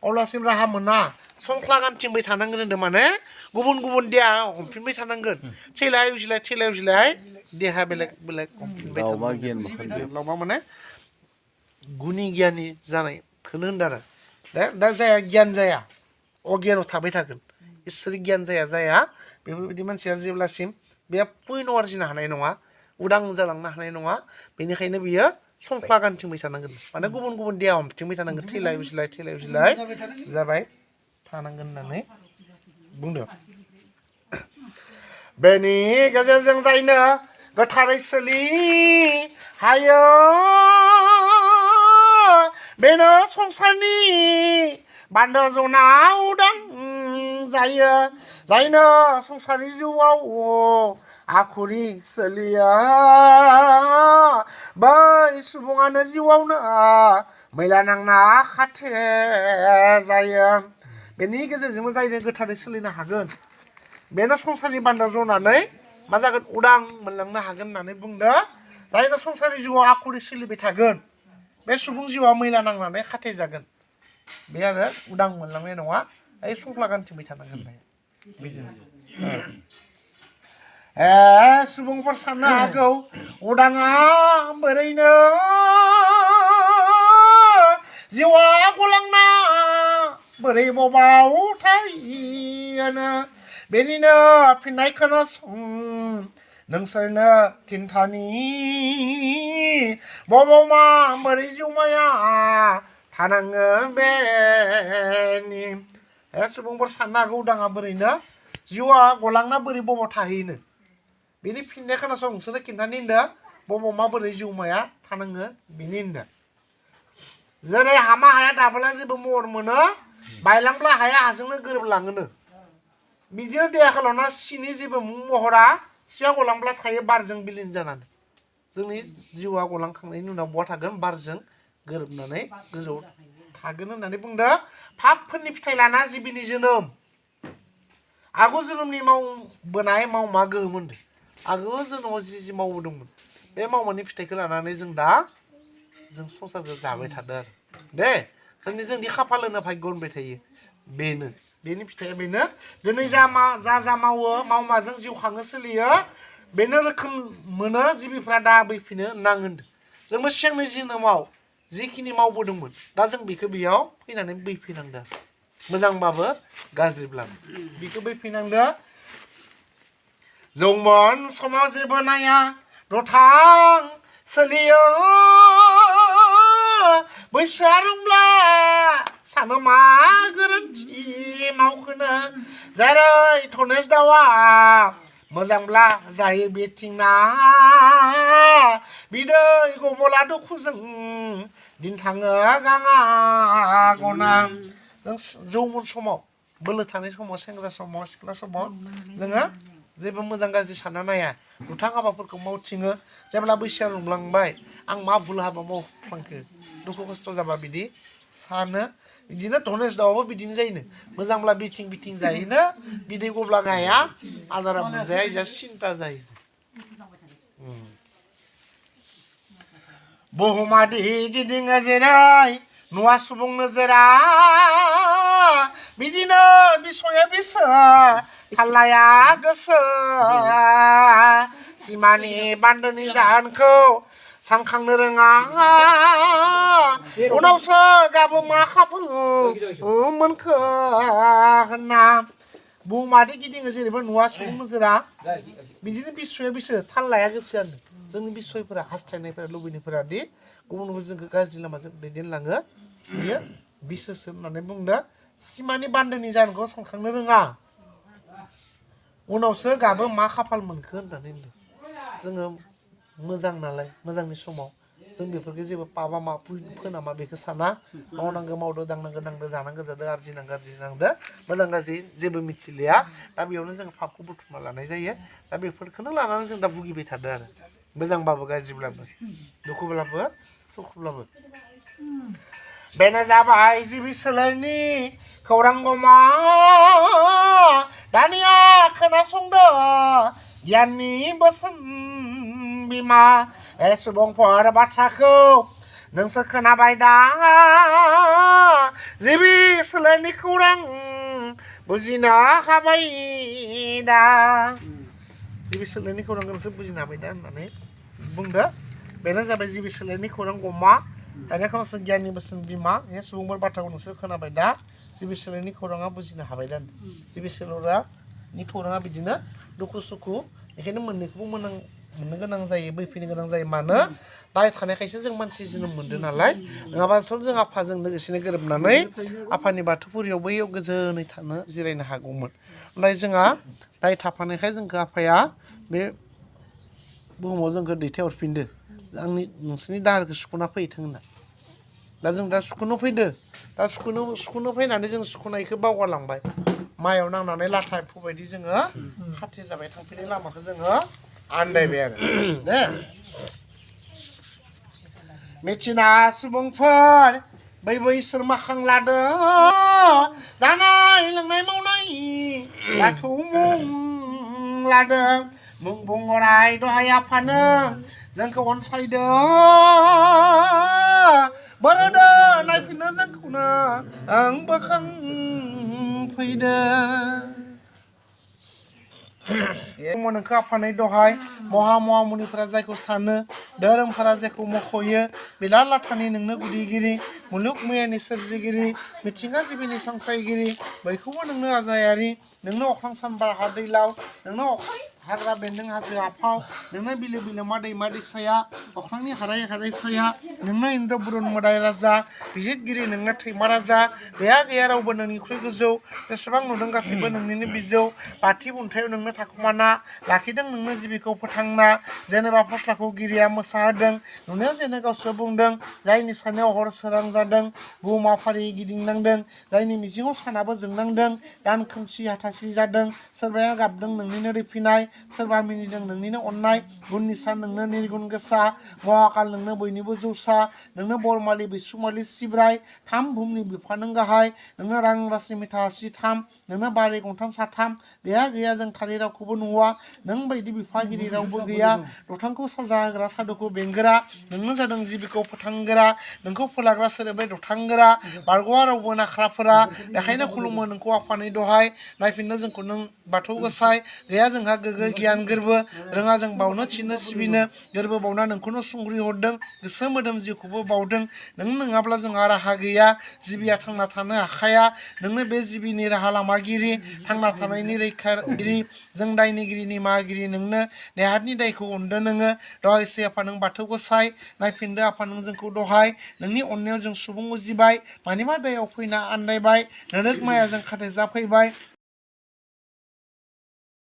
अब्लासिम राहा मोना संख्लागानथिंबाय थानांगोन होनदों माने गुबुन गुबुन देहा हमफिनबाय थानांगोन थैलाय उजिलाय देहा बेलेग बेलेग हमफिनबाय थानांगोन लावबा माने गुनि गियानि जानायखौनो होनदों आरो दा जाया गियान जाया अगियानाव थाबाय थागोन इसोरी गियान जाया बेफोरबायदि मानसिया जेब्लासिम बे पुइन आरजिनो हानाय नङा उदां जालांनो हानाय नङा बेनिखायनो बियो संख्ला गानथिंबाय थानांगोन माने गुबुन गुबुन देहा हमथिंबाय थानांगोन थैलाय उजिलाय जाबाय थानांगोन होननानै बुंदों बेनि गेजेरजों जायनो गोथारै सोलि हायो बेनो संसारनि बान्दो जना उदां जायो जायनो संसारनि जिउआव आखुरि सोलियो बै सुबुङानो जिउआवनो मैला नांना खाथे जायो बेनि गेजेरजोंबो जायनो गोथारै सोलिनो हागोन बेनो संसारनि बान्दा जनानै मा जागोन उदां मोनलांनो हागोन होननानै बुंदों जायनो संसारनि जिउआव आखुरि सोलिबाय थागोन बे सुबुं जिउआ मैला नांनानै खाथे जागोन बे आरो उदां मोनलांनाय नङा ओइ संख्ला गानथिंबाय थानांगोन बिदिनो सुबुंफोर साननो हागौ उदाङा बोरैनो जिउआ गलांना बोरै बबाव थायोनो बेनिनो फिननाय खोनासं नोंसोरनो खिन्थानि बबाव मा बोरै जिउमाया थानाङो बेनि सुबुंफोर साननो हागौ उदाङा बोरैनो जिउआ गलांना बोरै बबाव थाहैनो बेनि फिननाय खोनासं नोंसोरनो खिन्थानि होनदों बबाव माबोरै जिउमाया थानाङो बिनि होनदों जेरै हामा हाया दाबोला जेबो महर मोनो बायलांब्ला हाया हाजोंनो गोरोबलाङोनो बिदिनो देहाखौ लाना सिनि जेबो महरा सिया गलांब्ला थायो बारजों बिलिन जानानै जोंनि जिउआ गलांखांनायनि उनाव बहा थागोन बारजों गोरोबनानै गोजौआव थागोन होननानै बुंदों पापफोरनि फिथाइ लाना जिबिनि जोनोम आगु जोनोमनि मावबोनाय मावमा गोहोम होनदों आगु जोनोमाव जि मावबोदोंमोन बे मावमानि फिथाइखौ लानानै जों दा जों संसारखौ जाबाय थादों आरो दे जोंनि खाफाल होनो भाग्य होनबाय थायो बेनि फिथाइया बेनो दिनै जा मावो मावमाजों जिउ खाङो सोलियो बेनो रोखोम मोनो जिबिफ्रा दा बैफिनो नाङो होनदों जोंबो सिगांनि जोनोमाव जिखिनि मावबोदोंमोन दा जों बेखौ बेयाव फैनानै बैफैनांदों मोजांबाबो गाज्रिब्लाबो बेखौ बैफैनांदों जौमोन समाव जेबो नाया रथां सोलियो बैसोआ रोंब्ला सानो मा गोरोन्थि मावखोनो जेरै धनेस दाउआ मोजांब्ला जायो बेथिंना बिदै गबला दुखुजों दिन थाङो गाङा गना जों जौमोन समाव बोलो थानाय समाव सेंग्रा समाव सिख्ला समाव जोङो जेबो मोजां गाज्रि सानना नाया दुथां हाबाफोरखौ मावथिङो जेब्ला बैसोआ रुंलांबाय आं मा भुल हाबा मावफ्लांखो दुखु खस्थ' जाबा बिदि सानो बिदिनो धनेस दाउआबो बिदिनो जायोनो मोजांब्ला बिथिं जायोनो बिदै गब्ला गाया आदारा मोनजाया इजा सिन्था जायो बुहुमादि गिदिङो जेरै नुवा सुबुं नोजोरा बिदिनो बिसया बिसो थाल्लाया गोसो सिमानि बान्दोनि जाहोनखौ सानखांनो रोङा उनावसो गाबो मा खाफाल मोनखो होनना बुहुमादि गिदिङो जेरैबो नुवा सुबुं नोजोरा बिदिनो बिसया बिसो थाल्लाया गोसोआनो जोंनि बिसयफोरा हास्थायनायफोरा लुबैनायफोरा दि गुबुन गुबुन जोंखौ गाज्रि लामाजों दैदेनलाङो बियो बिसोसो होननानै बुंदों सिमानि बान्दोनि जाहोनखौ सानखांनो रोङा उनावसो गाबो मा खाफाल मोनखो होननानै बुंदों जोङो मोजां नालाय मोजांनि समाव जों बेफोरखौ जेबो पाबा मा फोनामा बेखौ साना मावनांगौ मावदो दांनांगौ नांदो जानांगौ जादो आरजिनांगौ आरजिनांदो मोजां गाज्रि जेबो मिथिलिया दा बेयावनो जों पापखौ बुथुमना लानाय जायो दा बेफोरखौनो लानानै जों दा भुगिबाय थादों आरो मोजांबाबो गाज्रिब्लाबो दुखुब्लाबो सुखुब्लाबो बेनो जाबाय जिबिसोलायनि खौरांगमा दानिया खोनासंदो गियाननि बोसोन बिमा सुबुंफोर बाथ्राखौ नोंसोर खोनाबाय दा जिबिसोलरनि खौरां बुजिनो हाबाय दा जिबिसोलरनि खौरांखौ नोंसोर बुजिनो हाबाय दा होननानै बुंदो बेनो जाबाय जिबिसोलरनि खौरां गमा दानिया खोनासं गियाननि बोसोन बिमा बे सुबुंफोर बाथ्राखौ नोंसोर खोनाबाय दा जिबिसोलरनि खौराङा बुजिनो हाबाय दा जिबिसोलरनि खौराङा बिदिनो दुखु सुखु बेखायनो मोननैखौबो मोननो गोनां जायो बैफैनो गोनां जायो मानो दाय थानायखायसो जों मानसि जोनोम मोनदों नालाय नङाबाथ' जों आफाजों लोगोसेनो गोरोबनानै आफानि बाथौफुरियाव बैयाव गोजोनै थानो जिरायनो हागौमोन ओमफ्राय जोंहा दाय थाफानायखाय जोंखौ आफाया बे बुहुमाव जोंखौ दैथायहरफिनदो आंनि नोंसोरनि दाहारखौ सुख'ना फैथों होनना दा जों दा सुख'नो फैदो दा सुख'नो फैनानै जों सुख'नायखौ बावगारलांबाय माइयाव नांनानै लाथा एम्फौ बायदि जोङो खाथि जाबाय थांफिननाय लामाखौ जोङो आन्दायबाय आरो दे मिथिना सुबुंफोर बै बैसोर माखां लादों जानाय लोंनाय मावनाय बाथौ मुं लादों मुं बुंहराय दहाय आफानो जोंखौ अनसायदों बोरोदो नायफिनो जोंखौनो आं बोखांफैदो नोंखौ आफानाय दहाय महा मुनिफोरा जायखौ सानो धोरोमफोरा जायखौ मख'यो बिला लाथानि नोंनो गुदिगिरि मुलुग मैयानि सोरजिगिरि मिथिंगा जिबिनि संसायगिरि बैखौबो नोंनो आजायारि नोंनो अख्रां सान बार हा दैलाव नोंनो हाग्रा बेन्दों हाजो आफाव नोंनो बिलो बिलोमा दैमा दैसाया अख्रांनि हाराय हारायसाया नोंनो इन्द्र बुरुन मोदाय राजा बिजितगिरि नोंनो थैमा राजा गैया रावबो नोंनिख्रुइ गोजौ जेसेबां नुदों गासैबो नोंनिनो बिजौ बाथि बुन्थायाव नोंनो थाखुमाना लाखिदों नोंनो जिबिखौ फोथांना जेनेबा फस्लाखौ गिरिया मोसाहोदों नुनायाव जेनो गावसोर बुंदों जायनि सानायाव हर सोरां जादों बुहुमा फारि गिदिंनांदों जायनि मिजिङाव सानाबो जोंनांदों दान खोमसि हाथासि जादों सोरबाया गाबदों नोंनिनो रिफिनाय सोरबा मिनिदों नोंनिनो अननाय गुननि सान नोंनो निर्गुन गोसा महाकाल नोंनो बयनिबो जौसा नोंनो बरमालि बैसुमालि सिब्राय थाम बुहुमनि बिफा नों गाहाय नोंनो रां रासि मिथा आसि थाम नोंनो बारि गंथाम साथाम गैया जों थालिर रावखौबो नुवा नों बायदि बिफागिरि रावबो गैया दथांखौ साजा होग्रा सादुखौ बेंगोरा नोंनो जादों जिबिखौ फोथांगोरा नोंखौ फोलाग्रा सोरबाय दथांगोरा बारग'आ रावबो नाख्राफोरा बेखायनो खुलुमो नोंखौ आफानि दहाय नायफिननो जोंखौ नों बाथौ गोसाय गैया जोंहा गोग्गो गियान गोरबो रोङा जों बावनो थिनो सिबिनो गोरबो बावना नोंखौनो सुंग्रि हरदों गोसो मोदोम जिउखौबो बावदों नों नङाब्ला जोंहा राहा गैया जिबिया थांना थानो हाखाया नोंनो बे जिबिनि राहा लामागिरि थांना थानायनि रैखागिरि जों दायनिगिरि निमागिरि नोंनो नेहादनि दायखौ अनदो नोङो दहायसो आफा नों बाथौ गोसाय नायफिनदो आफा नों जोंखौ दहाय नोंनि अननायाव जों सुबुं उजिबाय मानिबा दायाव फैना आन्दायबाय नोरोग माया जों खाथेजा फैबाय